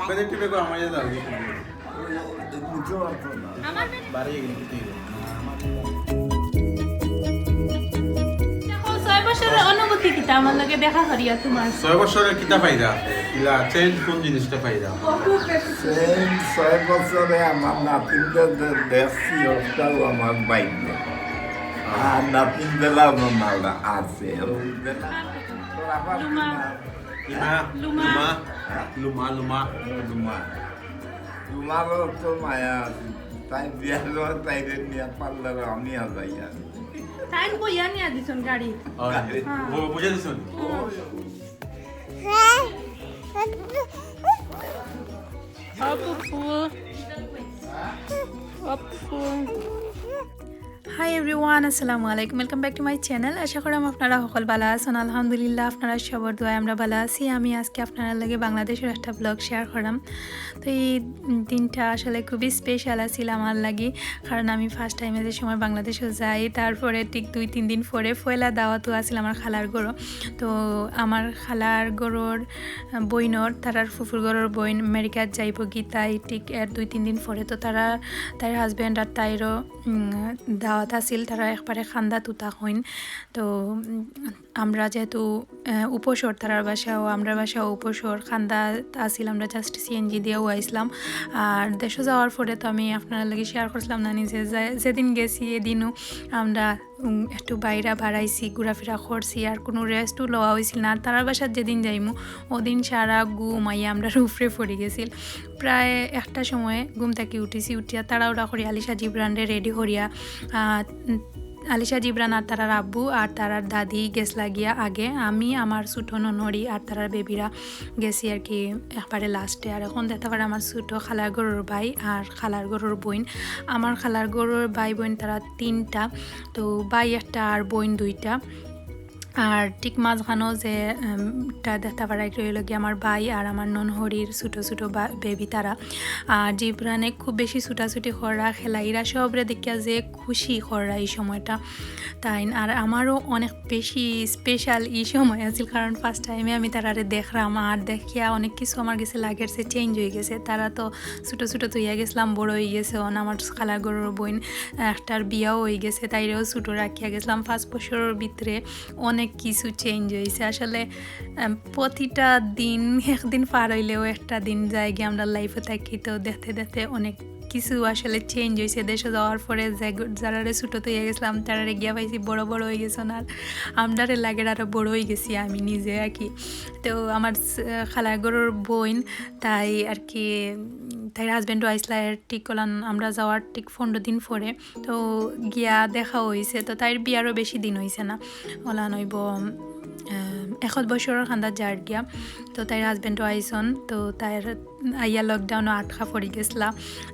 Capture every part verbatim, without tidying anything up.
মানে একটু বেগো আমার ইয়ে দাও। বুঝতে পারতো না। বাড়ি গেলে কি হইলো? দেখো, ছয় বছরের অনুভূতি কিতা আমার লগে দেখা করিয়া তোমার? ছয় বছরে কিতা পাইরা? ইলা চেঞ্জ কোন জিনিসটা পাইরা? সেই ছয় বছরে আমার নাতিনদের দেখছি, ওটাও আমার বাইরে। আর নাতিন বেলা আমার মালা আছে। লুমা। ইমা, লুমা। Luma, Luma. তোমার তোমারও তো মায়া আছে। তাই বিয়ার সময় তাইরে নিয়ে পার্লারে আমি আর যাই আর। তাই বইয়া নিয়ে দিছন গাড়ি। ও, ও, বুঝে দিছন? অপুপু। অপুপু। Hi everyone, আসসালামু আলাইকুম। Welcome back to my channel. আশা করাম আপনারা সকল ভালা আছন। আলহামদুলিল্লাহ, আপনারা সবর দোয়ায় আমরা ভালা আছি। আমি আজকে আপনারার লগে বাংলাদেশর একটা ব্লগ শেয়ার করাম। তো এই দিনটা আসলে খুবই স্পেশাল আছিল আমার লাগি, কারণ আমি ফার্স্ট টাইমে যে সময় বাংলাদেশো যাই, তারপরে ঠিক দুই তিন দিন পরে পয়লা দাওয়াতও আছিল আমার খালার ঘরো। তো আমার খালার ঘরর বইনর, তারার ফুফুর ঘরর বইন আমেরিকাত যাইবগি, তাই ঠিক এর দুই তিন দিন পরে। তো তারা, তাইর হাজব্যান্ড আর তাইরও উম, দাওয়াত আছিল, তারা একবারে কান্দাত উতা কইন। তো উম, আমরা যেহেতু আহ, উপসর, তারার বাসাও, আমরার বাসাও উপসর, কান্দাত আছিল, আমরা জাস্ট সিএনজি দিয়াও আইসলাম। আর দেশো যাওয়ার পরে তো আমি আপনারার লগে শেয়ার করছিলাম না নিজে, যে- যেদিন গেছি এদিনও আমরা উম, একটু বাইরা বাড়াইছি, ঘোরাফেরা করছি, আর কোনো রেস্টও লওয়া হয়েছিল না। আর তারার বাসাত যেদিন যাইমু, ওদিন সারা ঘুম আইয়া আমরার উপরে পড়ি গেছিল। প্রায় একটা সময় ঘুম থাকি উঠিছি, উঠিয়া তাড়াহুড়া করি আলিশা জিবরানরে রেডি করিয়া, আহ, উম, আলিশা জিবরান আর তারার আব্বু আর তারার দাদি গেছলা গিয়া আগে, আমি, আমার ছোট ননহরি আর তারার বেবিরা গেছি আর কি একবারে লাস্টে। আর এখন দেখতে পারে আমার ছোট খালার ঘরর ভাই আর খালার ঘরর বইন। আমার খালার ঘরর ভাই বইন তারা তিনটা, তো ভাই একটা আর বইন দুইটা। আর ঠিক মাঝখানো যে উম, টা দেখতে পারা একটু হইল কি আমার ভাই আর আমার ননহরির ছোট ছোট বা- বেবি তারা। আর জিবরানে খুব বেশি ছুটাছুটি করা, খেলা, এরা সবরে দেখিয়া যে খুশি করা এই সময়টা। তাই আর আমারও অনেক বেশি স্পেশাল এই সময় আছিল, কারণ ফার্স্ট টাইমে আমি তারারে দেখলাম। আর দেখিয়া অনেক কিছু আমার গেছে লাগের যে চেঞ্জ হয়ে গেছে। তারা তো ছোট ছোট থইয়া গেছিলাম, বড় হয়ে গেছে। অন আমার খালার ঘরর বইন একটার বিয়াও হয়ে গেছে, তাইরেও ছোট রাখিয়া গেছিলাম। পাঁচ বছরের ভিতরে অনেক কিছু চেঞ্জ হয়েছে আসলে। আম, প্রতিটা দিন, একদিন পার হইলেও একটা দিন যায় গিয়ে আমরা লাইফে থাকি, তো দেখতে দেখতে অনেক কিছু আসলে চেঞ্জ হয়েছে। দেশে যাওয়ার পরে যে গ- যারারে ছোট তো হয়ে গেছিলাম, তারারে গিয়া পাইছি বড় বড় হয়ে গেছে। আর আমরারে লাগে আরো বড় হয়ে গেছি আমি নিজে আর কি। তো আমার স- খালার ঘরর বইন, তাই আর কি, উম, তাইর হাজব্যান্ডও আইসলা এর ঠিক করলাম আমরা যাওয়ার ঠিক পনেরো দিন পরে। তো গিয়া দেখা হয়েছে, তো তাইর বিয়ারও বেশি দিন হয়েছে না, ওলা নইব এখত বছরের কান্দা যার গিয়া। তো তাইর হাজব্যান্ডও আইসন, তো তাইর আইয়া লকডাউনও আটকা পড়ি গেছিলা।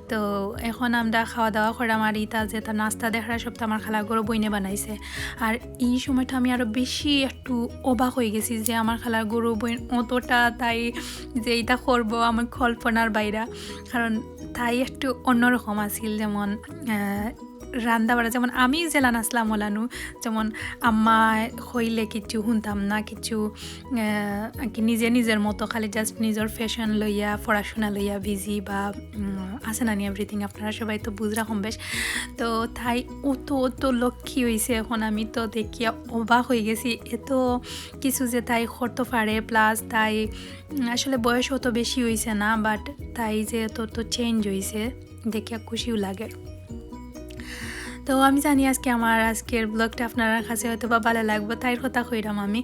তো এখন আমরা খাওয়া দাওয়া করাম, আর ইতা যেটা নাস্তা দেখরা সবটা আমার খালার ঘরর বইনে বানাইছে। আর এই সময়টা আমি আরও বেশি একটু অবাক হয়ে গেছি যে আমার খালার ঘরর বইন অতটা তাই যে এটা করবো আমার কল্পনার বাইরা, কারণ তাই একটু অন্যরকম আছিল। যেমন আহ, রান্দা বাড়া, যেমন আমি জেলা নাচলাম ওলানু, যেমন আম্মা হইলে কিছু শুনতাম না, কিছু আহ, আর কি নিজে নিজের মতো খালি জাস্ট নিজের ফ্যাশন লইয়া, পড়াশোনা লইয়া বিজি বা উম, আছে না নি এভরিথিং, আপনারা সবাই তো বুঝরা কম বেশ। তো তাই অত অত লক্ষ্মী হয়েছে এখন, আমি তো দেখিয়া অবাক হয়ে গেছি এত কিছু যে তাই করতে পারে। প্লাস তাই উম, আসলে বয়স অত বেশি হয়েছে না, বাট তাই যে এত তো চেঞ্জ হয়েছে দেখিয়া খুশিও লাগে। তো আমি জানি আজকে আমার আজকের ব্লগটা আপনার কাছে হয়তো বা ভালো লাগবো, তাইর কথা কইরাম আমি।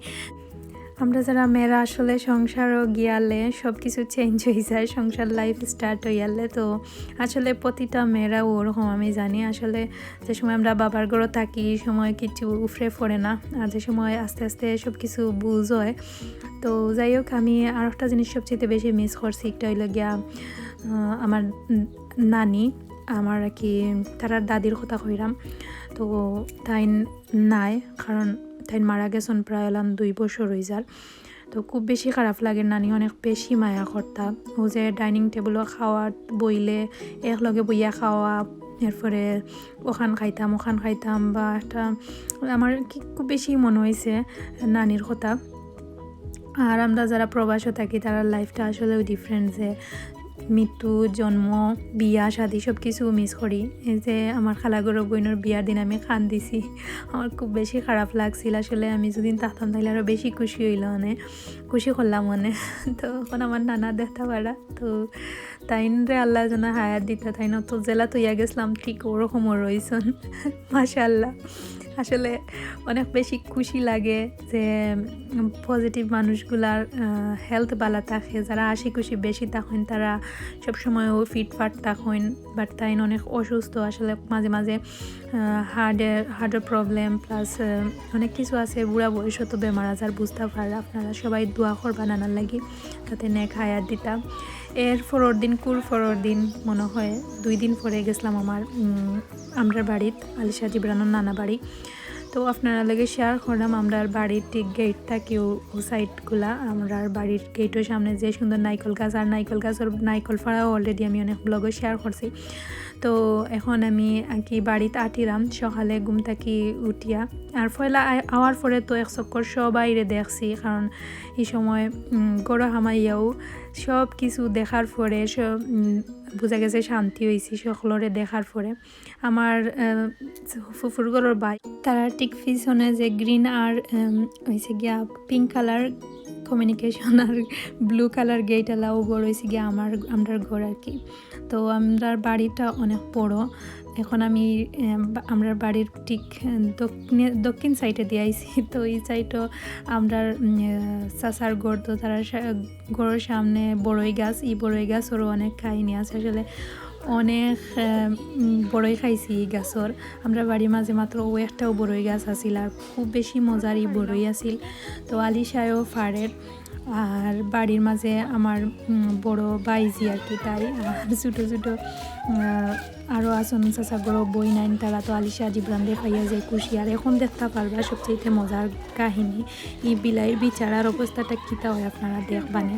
আমরা যারা মেয়েরা আসলে সংসারও গিয়ালে সব কিছু চেঞ্জ হয়ে যায়, সংসার লাইফ স্টার্ট হইয়ালে। তো আসলে প্রতিটা মেয়েরা ওরকম আমি জানি। আসলে যে সময় আমরা বাবার ঘরো থাকি, এই সময় কিছু উফরে পড়ে না, আর যে সময় আস্তে আস্তে সব কিছু বুঝ হয়। তো যাই হোক, আমি আর একটা জিনিস সবচেয়ে বেশি মিস করছি, একটা হইলো গিয়া আহ, আমার নানি, আমার আর কি তারার দাদির কথা কইরাম। তো তাই নাই, কারণ তাই মারা গেছেন প্রায় হলাম দুই বছর হয়ে যার। তো খুব বেশি খারাপ লাগে, নানি অনেক বেশি মায়া করতা। ও যে ডাইনিং টেবিলও খাওয়াত বইলে একলগে বইয়া খাওয়া, এরপরে ওখান খাইতাম, ওখান খাইতাম, বা একটা আমার কি খুব বেশি মনে হয়েছে নানির কথা। আর আমরা যারা প্রবাসে থাকি, তারা লাইফটা আসলেও ডিফারেন্ট, যে মৃত্যু, জন্ম, বিয়া, শাদী সব কিছু মিস করি। এই যে আমার খালাঘরর বইনর বিয়ার দিন আমি কান্দিছি, আমার খুব বেশি খারাপ লাগছিল। আসলে আমি যদি থাকতাম তাইলে আরও বেশি খুশি অইলো অনে, খুশি করলাম অনে। তো এখন আমার নানা দেখতা পারা, তো তাইনরে আল্লায় যেন হায়াত দিতা, তাইন অত যেলা থইয়া গেছিলাম ঠিক ওরকমও রইছন। মাশাআল্লাহ, আসলে অনেক বেশি খুশি লাগে যে পজিটিভ মানুষগুলার হেলথ ভালা থাকে, যারা হাসি খুশি বেশি থাকইন তারা সবসময় ফিটফাট থাকইন। বাট তাইন অনেক অসুস্থ, আসলে মাঝে মাঝে হার্টের হার্টের প্রবলেম প্লাস অনেক কিছু আছে, বুড়া বয়সো তো বেমার আজার বুঝতা পাররা। আপনারা সবাই দোয়া করবা নানার লাগি, তাতে নেক হায়াত দিতা। এর পরর দিন, কুর পরর দিন মনে হয় দুই দিন পরে গেছিলাম আমার উম, আমরার বাড়িত, আলিশা জিবরানর নানা বাড়ি। তো আপনারার লগে শেয়ার করলাম আমরার বাড়ির ঠিক গেট থাকি ও সাইডগুলা। আমরার বাড়ির গেটর সামনে যে সুন্দর নাইকল গাছ, আর নাইকল গাছর নাইকল ফাড়াও অলরেডি আমি অনেক ব্লগো শেয়ার করছি। তো এখন আমি আর কি বাড়িত আটিরাম সকালে ঘুম থাকি উঠিয়া। আর পয়লা আ- আওয়ার পরে তো এক চক্কর সবাইরে দেখছি, কারণ এই সময় উম, ঘরো হামাইয়াও সব কিছু দেখার পরে সব, উম, বুঝা গেছে শান্তি অইছি সকলরে দেখার পরে। আমার আহ, ফুফুর ঘরর বাই, তারা ঠিক পিছনে যে গ্রিন আর উম, হইছে গিয়া পিঙ্ক কালার কমিউনিকেশন আর ব্লু কালার গেট আলা, ও ঘর হইছে গিয়া আমার, আমরার ঘর আর কি। তো আমরার বাড়িটা অনেক বড়। এখন আমি আহ, বা- আমরার বাড়ির ঠিক আহ, দক্ষিণে দক্ষিণ সাইডে দিয়া আইছি। তো এই সাইডও আমরার উম, আহ, চাচার ঘর, তো তারা সা- ঘরর সামনে বড়ই গাছ, এই বড়ই গাছরও অনেক কাহিনী আছে। আসলে অনেক আহ, উম, বড়ই খাইছি এই গাছর। আমরার বাড়ির মাঝে মাত্র ও একটাও বড়ই গাছ আছিল, আর খুব বেশি মজার এই বড়ই আছিল। তো আলিশায়ও ফাড়ের, আর বাড়ির মাঝে আমার উম, বড় বাইজি আর কি, তাই আর ছোটো ছোটো আহ, আরও আছন চাচা ঘরো বইনাইন, তারা তো আলিশা জিবরানরে পাইয়া যে খুশি। আর এখন দেখতা পারবা সবচেয়ে মজার কাহিনী, এই বিলাইর বিচারার অবস্থাটা কিতা হয় আপনারা দেখবানে।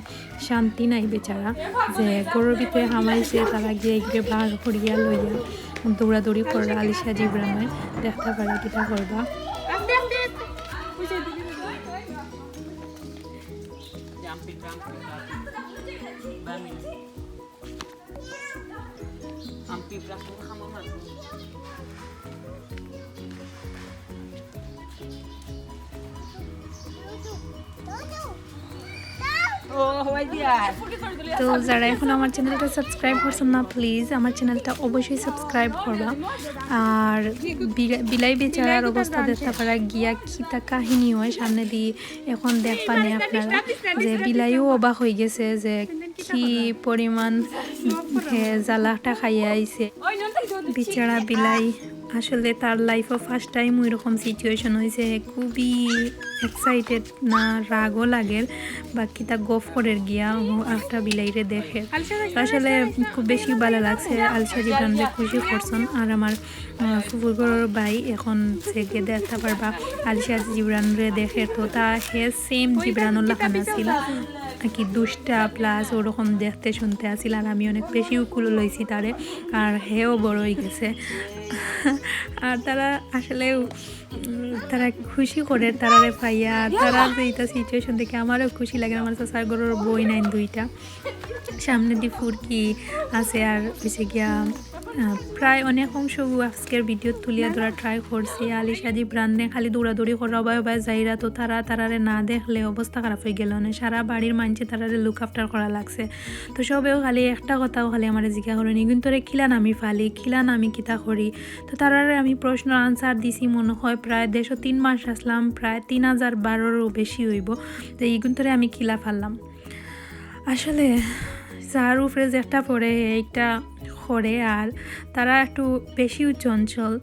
শান্তি নাই বেচারা, যে ঘরর ভিতরে হামাইছে, তারা গিয়া এগিয়ে বার করিয়া লইয়া দৌড়াদৌড়ি কররা আলিশা জিবরানে। দেখতা পারবা কিতা করবা। তো যারা এখন আমার চ্যানেলটা সাবস্ক্রাইব করছেন না, প্লিজ আমার চ্যানেলটা অবশ্যই সাবস্ক্রাইব করবা। আর বিলা- বিলাই বেচারার অবস্থা দেখতা পাররা গিয়া কিতা কাহিনী হয় সামনে দিয়ে। এখন দেখবানে আপনারা যে বিলাইও অবাক হয়ে গেছে যে কি পরিমাণ হে জ্বালাটা খাইয়া আইছে। বেচারা বিলাই, আসলে তার লাইফও ফার্স্ট টাইম ওইরকম সিচুয়েশন হয়েছে। খুবই এক্সাইটেড না, রাগও লাগের, বাকিটা গফ করের গিয়া ও একটা বিলাইরে দেখে। তো আসলে খুব বেশি ভালা লাগছে, আলিশা জিবরানরে খুশি করছন। আর আমার আহ, ফুফুর ঘরর বাই এখন সে গিয়া দেখতা পারবা আলিশা জিবরানরে দেখে, তো তা হে সেম জিবরানর লাখান আছিল, আর কি দুষ্টা প্লাস ওরকম দেখতে শুনতে আছিল। আর আমি অনেক বেশি উকুল লইছি তারে, আর হেও বড় হয়ে গেছে। আর তারা আসলে উম, তারা খুশি করে তারারে পাইয়া, তারা যে এটা সিচুয়েশন দেখে আমারও খুশি লাগে। আমার চাচার ঘরর বইনাইন দুইটা, সামনে দি ফুরকি আছে, আর হইছে গিয়া আহ, প্রায় অনেক অংশ আজকের ভিডিও তুলিয়া ধরা ট্রাই করছি। আলিশা জিবরানে খালি দৌড়াদৌড়ি করা, ওবায় ওবায় যাইরা, তো তারা তারারে না দেখলে অবস্থা খারাপ হয়ে গেল। মানে সারা বাড়ির মানষে তারারে লুক আফটার করা লাগছে। তো সবেও খালি একটা কথাও খালি আমারে জিজ্ঞা করেনি, কিন্তু রে খিলান আমি ফালি, খিলান আমি কিতা করি। তো তারারে আমি প্রশ্ন আনসার দিছি, মনে হয় প্রায় দেড়শো তিন মাস আসলাম, প্রায় তিন হাজার বারোরও বেশি হইব। তো এইগুন্তরে আমি কিলা ফাললাম। আসলে যার উপরে যেটা পড়ে এইটা করে, আর তারা একটু বেশিও চঞ্চল,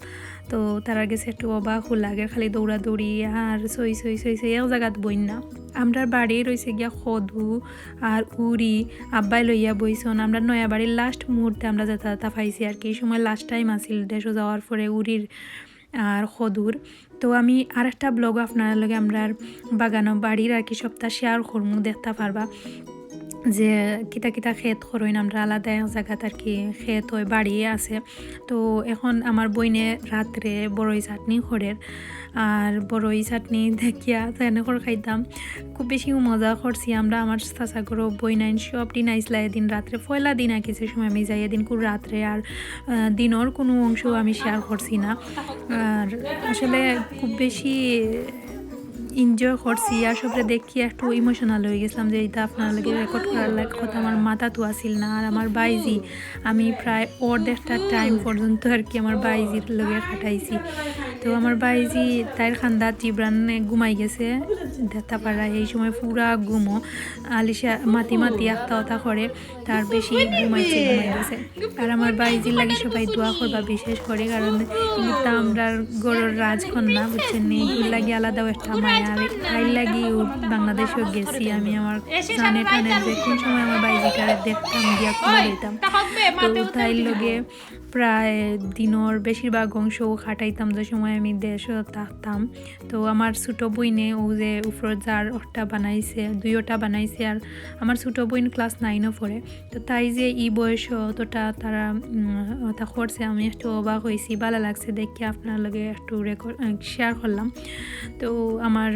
তো তারার গেছে একটু অবাকও লাগে, খালি দৌড়াদৌড়ি আর সই সই সই সই এক জায়গাত বইন না। আমরার বাড়ি রইছে গিয়া খদু আর উরি আব্বাই লইয়া বইছন। আমরা নয়া বাড়ির লাস্ট মুহূর্তে আমরা যাতা যাতা পাইছি আর কি। এই সময় লাস্ট টাইম আছিল দেশো যাওয়ার পরে উরির আর খদুর। তো আমি আর একটা ব্লগ আপনার লগে আমরার বাগানো বাড়ির আর কি সবটা শেয়ার করমু, দেখতা পারবা। যে কিতা কিতা খেত করইন, আমরা আলাদা এক জাগাত আর কি খেত অয়, বাড়ি আছে। তো এখন আমার বইনে রাত্রে বড়ই চাটনি করের, আর বড়ই চাটনি দেখিয়া তো এনে করে খাইতাম। খুব বেশি মজা করছি আমরা, আমার চাচা ঘরো বইনাইন সব দিন আইসলা এদিন রাত্রে, পয়লা দিন আর কিছু সময় আমি যাই এদিন খুব রাত্রে, আর আহ, দিনর কোনো অংশ আমি শেয়ার করছি না। আর আসলে খুব বেশি এনজয় করছি, আর সবরে দেখি একটু ইমোশনাল হয়ে গেছিলাম যে এটা আপনার লগে রেকর্ড করার লাগে কথা আমার মাথাত আছিল না। আর আমার বাইজি, আমি প্রায় অর্ধেকটা টাইম পর্যন্ত আর কি আমার বাইজির লগে কাটাইছি। তো আমার বাইজি তাইর কান্দাত জিবরান ঘুমাই গেছে, দেখতা পারা এই সময় পুরা ঘুমো। আলিশা মাতি মাতি আখতা অতা করে, তার বেশি ঘুমাইছে, ঘুমাই গেছে। আর আমার বাইজির লাগি সবাই দোয়া করবা বিশেষ করে, কারণ এটা আমরার ঘরর রাজকন্যা, বুঝছেন নি? এগুর লাগি আলাদাও একটা মায়া। আর তাইর লাগি ও বাংলাদেশও গেছি আমি, আমার জানে টানে যে কোন সময় আমার বাইজিটারে দেখতাম, গিয়া খুলে দিতাম। তো তাইর লগে প্রায় দিনর বেশিরভাগ অংশ কাটাইতাম, যে সময় আমি দেশো থাকতাম। তো আমার ছোট বইনে ও যে উপরো যার ওটা বানাইছে, দুইওটা বানাইছে, আর আমার ছোট বইন ক্লাস নাইনও পড়ে। তো তাই যে ই বয়স অতটা তারা, উম, ওটা করছে, আমি একটু অবাক হইছি, ভালা লাগছে দেখি আপনার লগে একটু রেকর্ড, আহ, শেয়ার করলাম। তো আমার